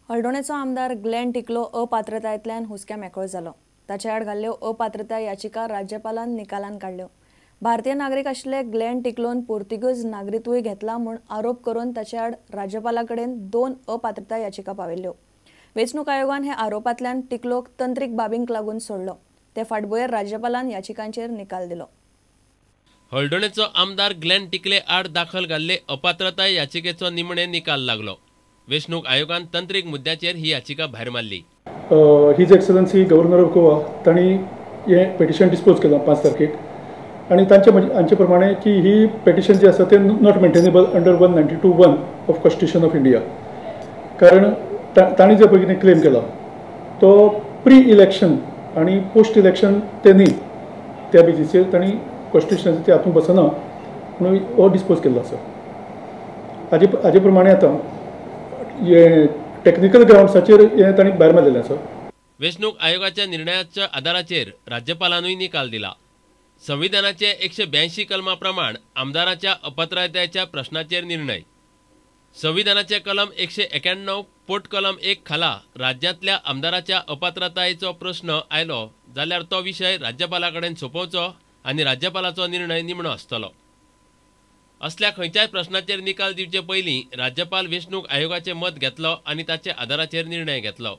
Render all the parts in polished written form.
हळदोणेचो आमदार ग्लॅन टिकलो अपात्रतायेंतल्यान हुस्क्या मेकळो जालो. ताचे आड घाल्ल्यो अपात्रताय याचिका राज्यपालान निकालान काडल्यो. भारतीय नागरीक आशिल्ले ग्लॅन टिकलोन पोर्तुगीज नागरिकत्वूय घेतला म्हूण आरोप करून ताचे आड राज्यपाला कडेन 2 अपात्रताय याचिका पावयल्ल्यो. वेंचणूक आयोगान हे आरोपांतल्यान टिकलोक तंत्रीक बाबींक लागून सोडलो. ते फाटभुंयेर राज्यपालान याचिकांचेर निकाल दिलो. हळदोणेचो आमदार ग्लॅन टिकले आड दाखल घाल्ले अपात्रताय याचिकेचो निमणे निकाल लागलो. वेंचणूक आयोगान तंत्रीक मुद्द्याचेर ही याचिका भायर मारली. His excellency governor of Goa तांणी हें पेटिशन डिस्पोज केलां 5 तारखेक आनी तांचे हांचे प्रमाणे की ही पेटिशन जी आसा तें not maintainable under 192(1) of constitution of India. कारण तांणी जे पळय कितें क्लेम केला तो प्री इलेक्शन आनी पोस्ट इलेक्शन ते न्ही, त्या बेजीचेर तांणी कॉन्स्टिट्युशनाचे ते हातूंत बसना म्हणून हो डिस्पोज केल्लो आसा. हाजे प्रमाणे आतां हे टेक्निकल ग्रावंड्साचेर हें तांणी भायर मारलेलें आसा. वेंचणूक आयोगाच्या निर्णयाच्या आदाराचेर राज्यपालानूय निकाल दिला. संविधानाचे 182 कलमा प्रमाण आमदाराच्या अपात्रतायेच्या प्रश्नाचेर निर्णय. संविधानाचे कलम 191 पोट कलम 1 खाला राज्यांतल्या आमदाराच्या अपात्रतायेचो प्रश्न आयलो जाल्यार तो विशय राज्यपाला कडेन सोंपोवचो आनी राज्यपालाचो निर्णय निमणो आसतलो. असल्या खंयच्याय प्रश्नाचेर निकाल दिवचे पयलीं राज्यपाल वेंचणूक आयोगाचें मत घेतलो आनी ताचे आदाराचेर निर्णय घेतलो.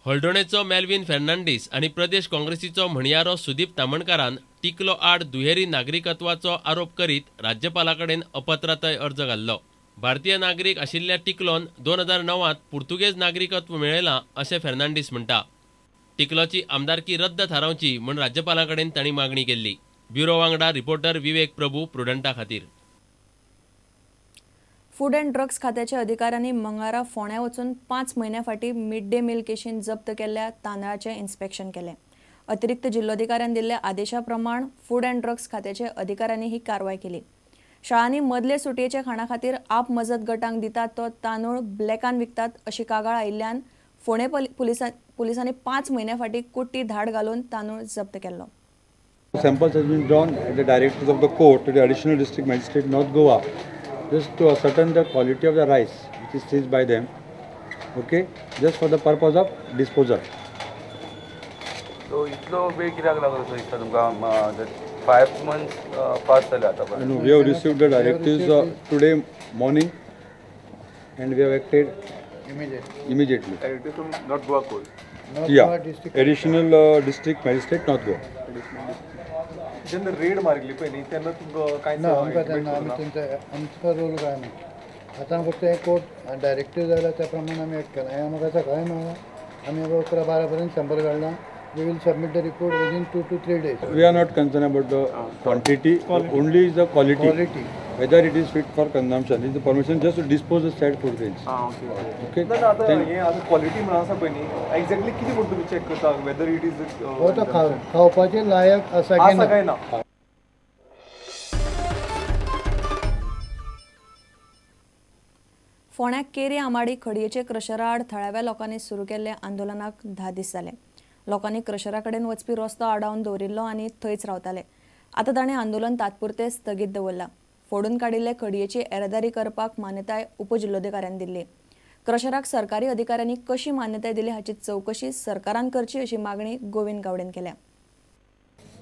हळदोणेचो मेल्विन फेर्नांडीस आनी प्रदेश काँग्रेसीचो म्हणयारो सुदीप तामणकारान टिकलो आड दुहेरी नागरिकत्वाचो आरोप करीत राज्यपाला कडेन अपात्रताय अर्ज घाल्लो. भारतीय नागरीक आशिल्ल्या टिकलोन 2009 पुर्तुगेज नागरिकत्व मेळयलां अशें फेर्नांडीस म्हणटा. टिकलोची आमदारकी रद्द थारावची म्हूण राज्यपाला कडेन तांणी मागणी केल्ली. ब्युरो वांगडा रिपोर्टर विवेक प्रभू, प्रुडंटा खातीर. फूड अँड ड्रग्स खात्याच्या अधिकाऱ्यांनी मंगळारा फोंड्या वचून 5 म्हयन्या फाटीं मिड डे मील केशीन जप्त केल्ल्या तांदळाचें इन्स्पेक्शन केलें. अतिरिक्त जिल्लोधिकाऱ्यान दिल्ल्या आदेशा प्रमाण फूड अँड ड्रग्स खात्याच्या अधिकाऱ्यांनी ही कारवाय केली. शाळांनी मदले सुटयेच्या खाणा खातीर आप मजत गटांक दितात तो तांदूळ ब्लॅकान विकतात अशी कागाळ आयिल्ल्यान फोंडें पुलिसांनी 5 म्हयन्या फाटीं कुट्टी धाड घालून तांदूळ जप्त केल्लो. Samples has been drawn at the directives of the court to the additional district magistrate North Goa, just to ascertain the quality of the rice which is seized by them, okay, just for the purpose of disposal. So itlo वेळ कित्याक लागलो so दिसता तुमकां? 5 months pass जाले आतां पर्यंत. No, we have received the directives today morning and we have acted immediately. Directives from North Goa court. Yeah, additional district magistrate North Goa. जेन्ना red मारिल्ली पळय न्ही तेन्ना तुमकां कांय ना, आमकां तेन्ना आमी तेंचो आमचो रोल कांय ना. आतां फक्त हें कोर्ट डायरेक्टीव जाल्या त्या प्रमाणे आमी एक्ट केलां. हें आमकां सकाळीं मेळ्ळां, आमी 11-12 पर्यंत सॅम्पल काडलां. We will submit the report within 2 to 3 days. We are not concerned about the quantity, only the quality. Whether it is fit for consumption. Is the permission just to dispose the said food grains. Okay. ना आतां हें आतां quality म्हणून आसा पळय न्ही, exactly कितें म्हूण तुमी चॅक करता वेदर it is हो तो खावपाचे लायक आसा काय ना. फोंड्या केरी आमाडी खडयेचे क्रशरा आड थळाव्या लोकांनी सुरू केल्ल्या आंदोलनाक 10 दीस जाले. लोकांनी क्रशरा कडेन वचपी रस्तो आडावन दवरिल्लो आनी थंयच रावताले. आतां ताणें आंदोलन तात्पुरतें स्थगीत दवरलां. फोडून काडिल्ले खडयेची येरादारी करपाक मान्यताय उपजिल्लोधिकाऱ्यान दिल्ली. क्रशराक सरकारी अधिकाऱ्यांनी कशी मान्यताय दिली हाची चवकशी सरकारान करची अशी मागणी गोविंद गावडेन केल्या.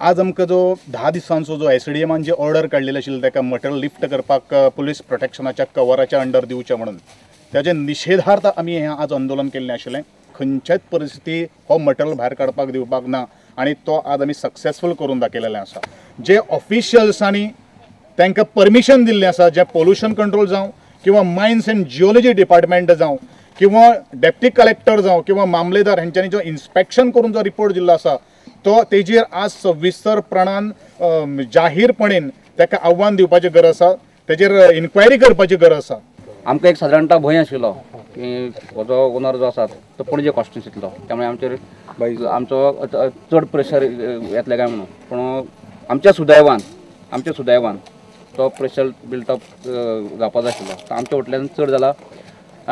आज आमकां जो 10 दिसांचो जो एसडीएमान जी ऑर्डर काडलेली आशिल्ली ताका मटेरियल लिफ्ट करपाक पुलीस प्रोटेक्शनाच्या कवराच्या अंडर दिवचें म्हणून ताजे निशेधार्थ आमी हें आज आंदोलन केल्लें आशिल्लें. खंयच्याच परिस्थिती हो मटेरियल भायर काडपाक दिवपाक ना आनी तो आज आमी सक्सेसफूल करून दाखयलेलें आसा. जे ऑफिशियल्सांनी तांकां परमिशन दिल्लें आसा, जे पोल्युशन कंट्रोल जावं किंवा मायन्स एंड जियोलॉजी डिपार्टमेंट जावं किंवा डेप्टी कलेक्टर जावं किंवा मामलेदार हेंच्यांनी जो इन्स्पेक्शन करून जो रिपोर्ट दिल्लो आसा तो तेजेर आज सविस्तरपणान जाहीरपणेन ताका आव्हान दिवपाची गरज आसा, तेजेर इन्क्वायरी करपाची गरज आसा. आमकां एक सादारणता भंय आशिल्लो की हो जो ओनर जो आसा तो पणजे कॉन्स्टिट्युन्सींतलो, त्यामुळे आमचेर आमचो चड प्रेशर येतलें काय म्हणून, पूण आमच्या सुदैवान तो प्रेशर बिल्टअप जावपाचो आशिल्लो तो आमच्या वटल्यान चड जाला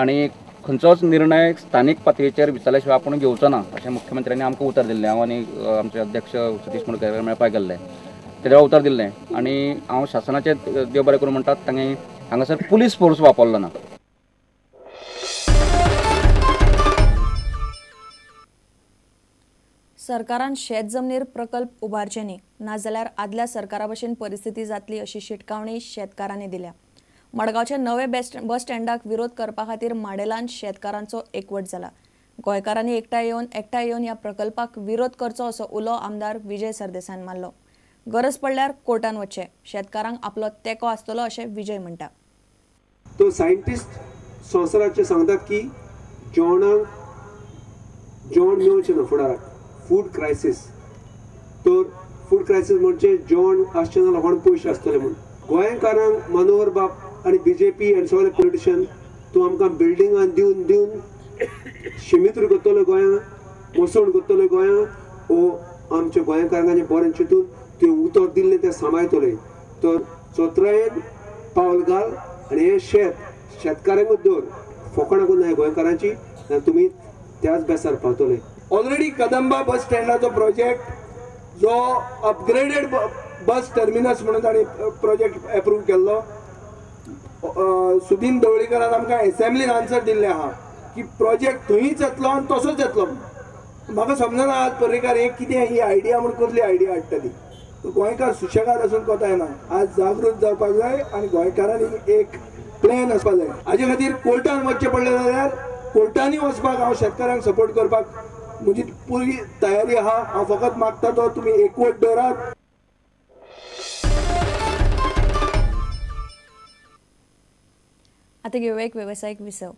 आनी खंयचोच निर्णय स्थानीक पातळीचेर विचारल्या शिवाय आपूण घेवचो ना अशें मुख्यमंत्र्यांनी आमकां उतर दिल्लें. हांव आनी आमचे अध्यक्ष सतीश मुणकर मेळपाक गेल्ले तेज्या उतर दिल्लें आनी हांव शासनाचें देव बरें करूं म्हणटात तांणी हांगासर पुलीस फोर्स वापरलो ना. सरकारान शेत जमनीर प्रकल्प उबारचे न्ही, नाजाल्यार आदल्या सरकारा भशेन परिस्थिती जातली अशी शिटकावणी शेतकारांनी दिल्या. मडगांवच्या नवे बस स्टँडाक विरोध करपा खातीर माडेलान शेतकारांचो एकवट जाला. गोंयकारांनी एकठांय येवन ह्या प्रकल्पाक विरोध करचो असो उलो आमदार विजय सरदेसायान मारलो. गरज पडल्यार कोर्टान वचचें, शेतकारांक आपलो तेंको आसतलो अशें विजय म्हणटा. तो सायंटिस्ट संवसाराचे सांगतात की जेवणाक जेवण मेळचें ना फुडाराक, फूड क्रायसीस. तर फूड क्रायसीस म्हणजे जेवण आसचें ना, लोकांक पयशे आसतले म्हूण. गोंयकारांक मनोहर बाब आनी बीजेपी आनी सगळे पॉलिटिशियन तूं आमकां बिल्डिंगां दिवन दिवन शिमित्र करतलो गोंया, मसण करतलो गोंया, ओ आमच्या गोंयकारांचें बरें चिंतून तें उतर दिल्लें तें सांबाळटले. तर चतुरायेन पावल घाल आनी हें शेत शेतकारांकूच दवर, फोकणाकूच न्हय गोंयकारांची, तुमी त्याच बेसार पावतले. ऑलरेडी कदंबा बस स्टँडाचो प्रोजेक्ट जो अपग्रेडेड बस टर्मिनस म्हणून तांणी प्रोजेक्ट एप्रूव केल्लो. सुदीन ढवळीकरान आमकां एसेंब्लीन आन्सर दिल्लें आहा की प्रोजेक्ट थंयच येतलो आनी तसोच येतलो. म्हाका समजना आज पर्रीकार हें कितें ही आयडिया म्हूण कसली आयडिया हाडटा ती. गोंयकार सुशेगाद आसून कोता येना, आज जागृत जावपाक जाय आनी गोंयकारांनी एक प्लॅन आसपाक जाय. हाजे खातीर कोर्टान वचचें पडलें जाल्यार कोर्टांनी वचपाक हांव शेतकारांक सपोर्ट करपाक म्हजी पुरी तयारी आहा. हांव फकत मागता तो तुमी एकवट दवरात. आतां घेवया एक वेवसायीक विसव.